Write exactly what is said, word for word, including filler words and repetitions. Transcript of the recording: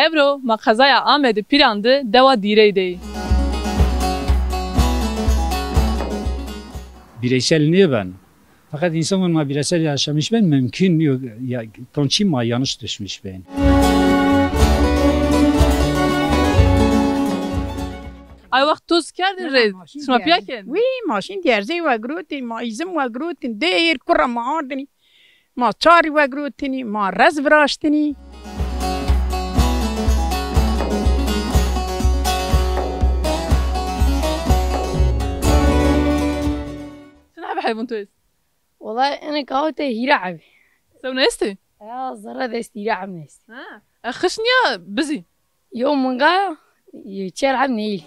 Ewro ma qezaya Amedê Pîran de dewa Dîrey de yî. Bireysel nêben. Feqet însan ma bireysel yaşamış ben mümkün yok. Ya, tonçî ma yanlış düşmüş ben. Ay wext toz kerdin rê, şima pîya ken? Wî, ma şîn dîyerzey we girotî, ma îzim we girotin, dêr kura ma ardinî. Ma çarî we girotinî, ma rez viraştinî. Çina hebe heyvun to est? Wela ene kaho te hîra hebî. Sewna estê? Ya zerre de est, hîra hebî est. Ha. E, xişn ya bizî? Yo minga, yo çer hebî neyl.